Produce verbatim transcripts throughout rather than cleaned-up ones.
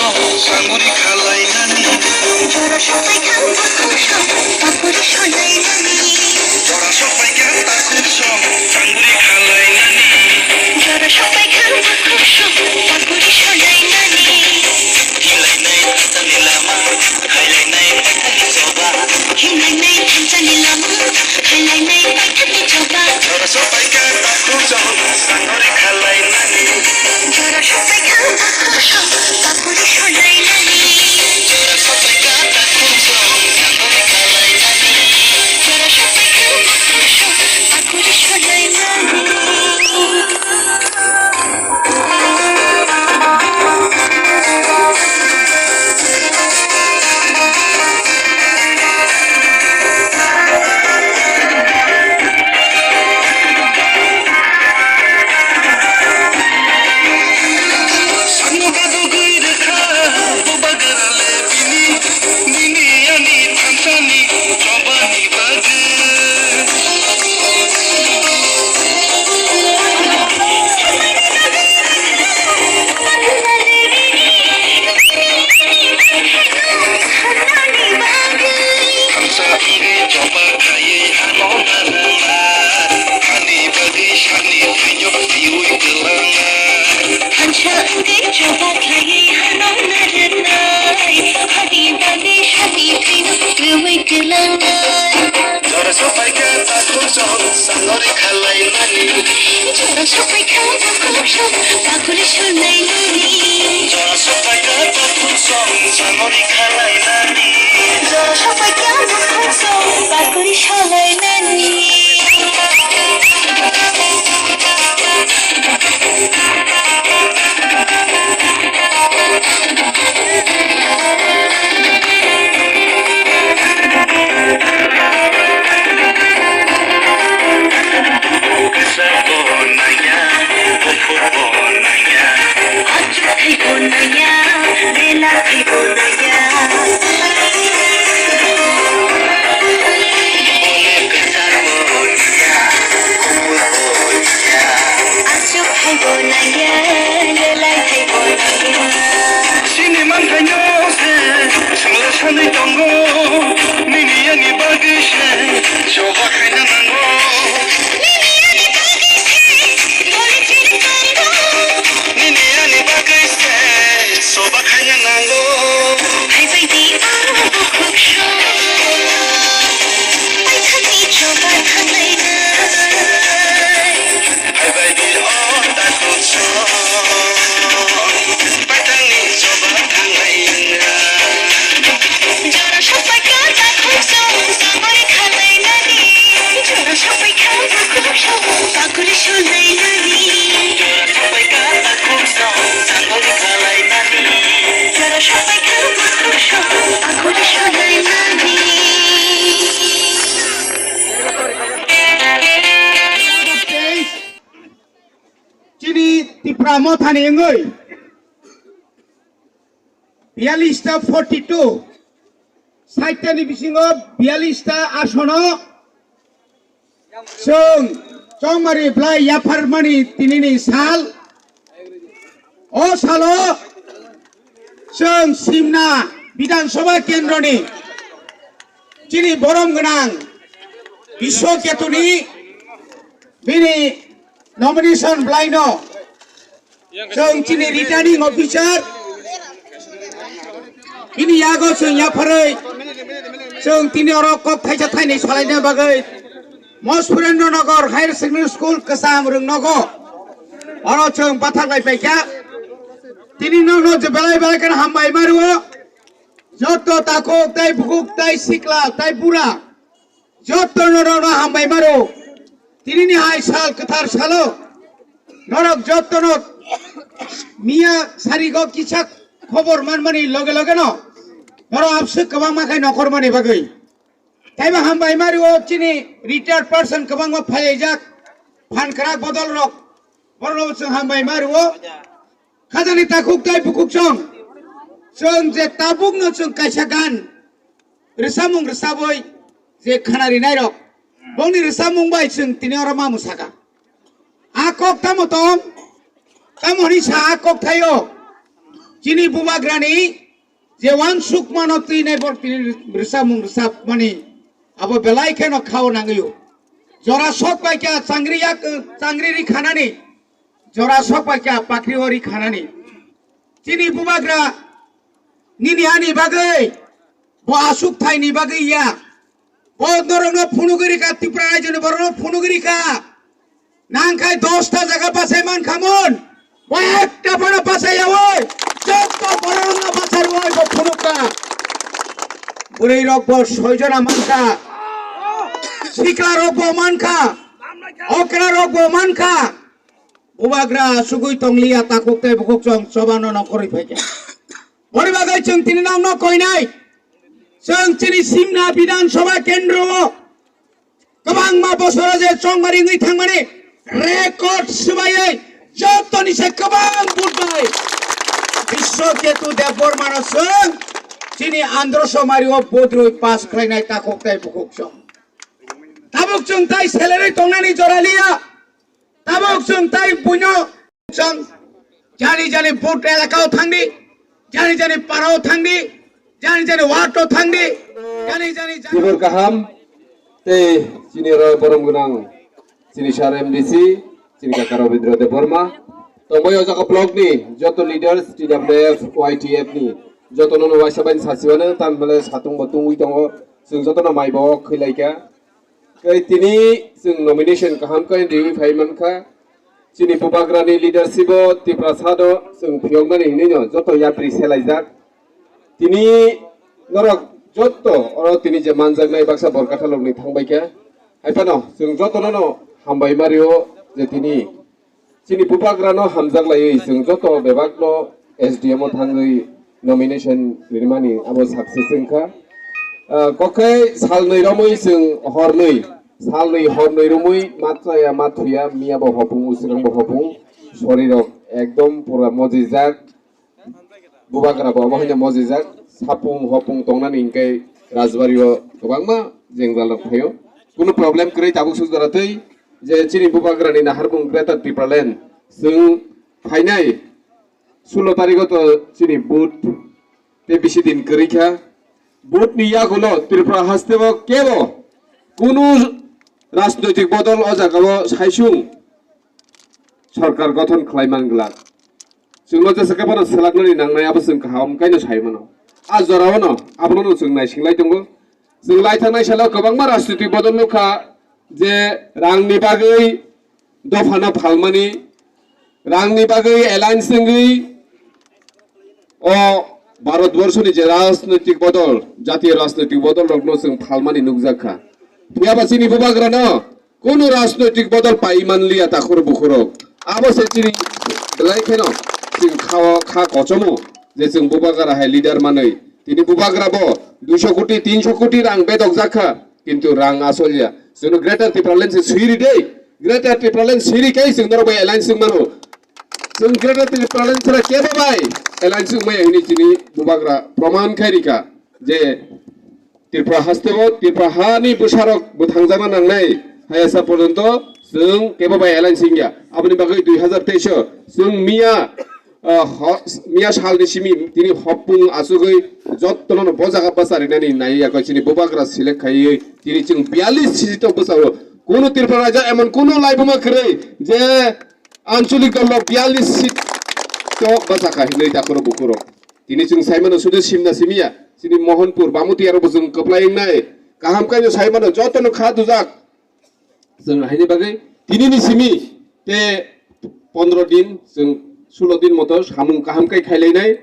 Sanguri khalainani. Jora sopai kha takhuk song, pakuri solainani. Jora sopai kha takhuk song, sanguri khalainani. Jora sopai kha takhuk song, pakuri solainani. Hilainai thansani lama, hailainai paithakni choba. Hilainai thansani lama, hailainai paithakni choba. Jora sopai kha takhuk song, sanguri khalainani. Jora sopai kha takhuk song, pakuri solainani. Jora sopai kha takhuk song, sanguri khalainani. Jora sopai kha takhuk song, pakuri solainani. Thansa wngwi choba khaiwi hano narwkna, hani bagwi sakni thwiyo twiwi kwlangna. Thansa wngwi choba khaiwi hano narwknai, hani bagwi sakni thwiyo twiwi kwlangna. Jora sopai kha takhuk song, sanguri khalainani. Jora sopai kha takhuk song, pakuri solainani. Jora sopai kha takhuk song, sanguri khalainani. Jora sopai kha takhuk song, pakuri solainani. Kwchak bo nangya, buphur bo nangya. Achuk thai bo nangya, bela thai bo nangya. Bole kwchak bo nangya, buphur bo nangya. Achuk thai bo nangya, bela thai bo nangya. Chini manthaino se, swngla sanwi tongo, nini ani bagwi se, choba khaina nango. Nini ani bagwi se, bole chini tongo. Nini ani bagwi se, choba khaina nango. Phaibai di o bukhuk song, paithakni choba thanglainai. Phaibai di o takhuk song, paithakni choba thanglainai. Jora sopai kha takhuk song, sanguri khalainani. Jora sopai kha takhuk song, pakuri solainani. Jora sopai kha takhuk song, sanguri khalainani. Jora sopai kha takhuk song, pakuri solainani. Chini Tipra Mothani wngwi biyalista forty two, saitta ni bisingo biyalista asono chwng chongmari bwlai yapharmani tinini sal. O salo chwng Simna Bidhan Sabha Kendroni chini borom gwnang Biswa Ketuni bini nomination bwlaino chwng chini returning officer bini yago chwng yapharwi chwng tini oro kok thaisa thainwi salaina bagwi Mosphurendra Nagar Higher Secondary School kwcham rwngnogo oro chwng bathak lai paikha. Tini nokno je belai belai kheno hambai ma rwo. Jotto takhuk tai bukhuk tai sikla tai bura, jotto norokno hambai ma rwo. Tinini hai sal kwthar salo norok jottono miya sarigo kisa khobor manmani loge loge no norok abswk kwbangma khai nokhormani bagwi. Taibo hambai ma rwo chini retired person kwbangma phailaijak phan kwrak bodol rok, borokno chwng hambai ma rwo. Khajani takhuk tai bukhuk song. Chwng je tabukno chwng kaisa gan rwchapmung rwchapwi je khana rinai rok, bongni rwchapmung bai chwng tini oro ma mwsaka. A kok tamo tong? Tamo hwnwi sa a kok thaio? Chini bubagrani je uansukmano twi nai borok tini rwchapmung rwchapmani abo belai kheno khao nangwi-o. Jora sok bai kha changri yak, changri ri khanani, jora sok bai kha pakri o ri khanani. Chini bubagra nini ani bagwi, bo aswk thaini bagwi ya. Bo norokno phunugwi rikha, Tripura rajyoni borokno phunugwi rikha. Nangkhai dosta jaga bachai mankhamon. Bo ekta phano bachai yaui. Jotto borokno bachai rwui bo phunukha. Bwrwi rok bo soijona mankha. Sikla rok bo mankha. Okra rok bo mankha. Bubagra sugwi tongliya takhuk tei bukhuk chwng chobano nongkhorwi phaikha. Boni bagwi chwng tini nokno koinai. Chwng chini Simna Bidhan Sabha Kendro o kwbangma bosoro je chongmari wngwi thangmani record swbaiwi jotoni se kwbang vote bai Biswa Ketu Debbarmano chwng chini Andhra Somari o vote rwi pass khlainai takhuk tei bukhuk chwng. Tabuk chwng tai salary tongnani jora liya. Tabuk chwng tai buino chwng jani jani vote elaka o thangdi, jani jani para o thangdi, jani jani ward o thangdi, jani jani jani Jibor kaham tei chini roi borom gwnang chini sir M D C, chini kaka Rabindra Debbarma. Tongbai o jaga block ni joto leaders T W F, Y T F ni joto no waisa bai sasiwano tamle satung bo tungwi tongo. Chwng joto no mai bo khwlai kha. Tei tini chwng nomination kaham khe riwi phai mankha. Chini bubagrani leadership o Tiprasa no chwng phiyoknani hinwi no joto yapri selaijak. Tini norok joto oro tini je manjaknai baksa Borkathal rokni thangbai kha. Hai phano chwng jotono no hambai ma rio je tini Chini bubagrano hamjak laiwi chwng joto bebakno S D M o thangwi nomination rinmani abo success wngkha. Ah, kokhe salnwi romwi chwng hornwi, salnwi hornwi romwi ma chaya ma thuya, miya bo hopung, usrang bo hopung, sorirok ekdom pura mojijak. Bubagra bo omo haino mojijak, sapung hopung tongnani hinkhe Rajbari o kwbangma jengjalrok phaio. Kunu problem kwrwi tabuk suk jora twi je chini bubagrani naharmung Greater Tipraland chwng phainai sulo tarikho to chini vote tei bisi din kwrwi kha. Vote ni yagulo Tripura hasteo kebo kunu rajnoitik bodol o jagao saisung sorkar gothon khlai man glak. Chwngno jesa khe bono selaknani nangnai abo chwng kaham kaino sai mano. A jorao no abono no chwng naisinglai tongo. Chwng laithang nai salo kwbangma rajniti bodol nukha je rangni bagwi dophano phalmani, rangni bagwi alliance wngwi o Bharat borshoni je rajnaitik bodol, jatiyo rajnaitik bodol rokno chwng phalmani nukjak kha. Phiyaba chini bubagrano kunu rajnaitik bodol pai manliya takhur bukhurok. Abo se chini belai kheno chwng khao kha kochomo je chwng bubagra hai leader manwi. Tini bubagra bo duiso koti, tinso koti rang bedok jak kha, kintu rang asolya. Chwngno Greater Tipraland se swiri dei. Greater Tipraland swiri kai chwng norok bai alliance wng mano. Chwng Greater Tipraland sara kebo bai alliance wng maya hini chini bubagra proman khai rika je Tripura hasteo, Tripura hani bwsarok bwthangjakna nangnai, hayasa porjonto chwng kebo bai alliance wngya. Aboni bagwi dui hazar teis o chwng miya, ah, ho-, miya salni simi tini hopung achugwi jottono bo jaga bacharinani nai yakho chini bubagra select khaiwi tini chwng biyallis seat o bwsao. Kunu Tripura raja emon kunu laibuma kwrwi je anchalik dolo biyallis seat o bachakha hinwi takhoro bukhurok. Tini chwng saimano sudu simna simiya, chini Mohanpur, Bamutiya rokbo chwng kwplai wngnai. Kaham kaino saimano jotono kha dujak. Chwng haini bagwi tinini simi te pondro din, chwng sulo din moto samung kaham kai khailainai.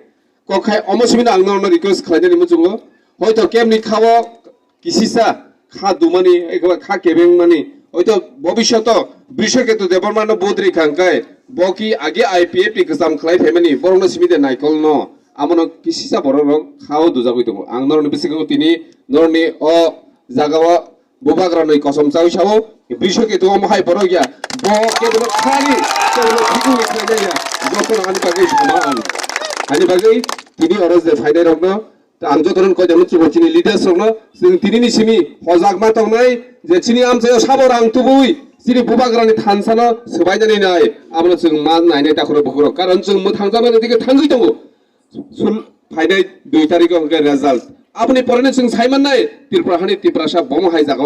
Kok khai omo simino ang norokno request khlainani muchungo. Hoito kemni khao kisisa kha dumani, ekbar kha kebengmani, hoito bobishoto Brishaketu Debbarmano budri khangkai, bo ki agi I P F T kwcham khlai phaimani, borokno simi de naikolno, amono kisisa borok rok khao dujagwi tongo. Ang norokni bisingo tini norokni o jagao bubagra noi kosom chawi sao, Brishaketu omo hai borok ya, bo kebono khani, kebono thikungni khlainai ya, jotono ani bagwi sama ang. Ani bagwi tini oro je phainai rokno, Ta ang jotono koi dano chubo chini leaders rokno, chwng tinini simi hojak ma tongnai je chini amchaio sabo rang tubui chini bubagrani thansano swbainani nai, abono chwng ma nainai takhoro bukhurok, karon chwng mwthangjakmani dike thangwi tongo. sul-, phainai dui tarikh o hwnkhe result. Aboni poreni chwng saimannai Tripura hani Tiprasa bomo hai jaga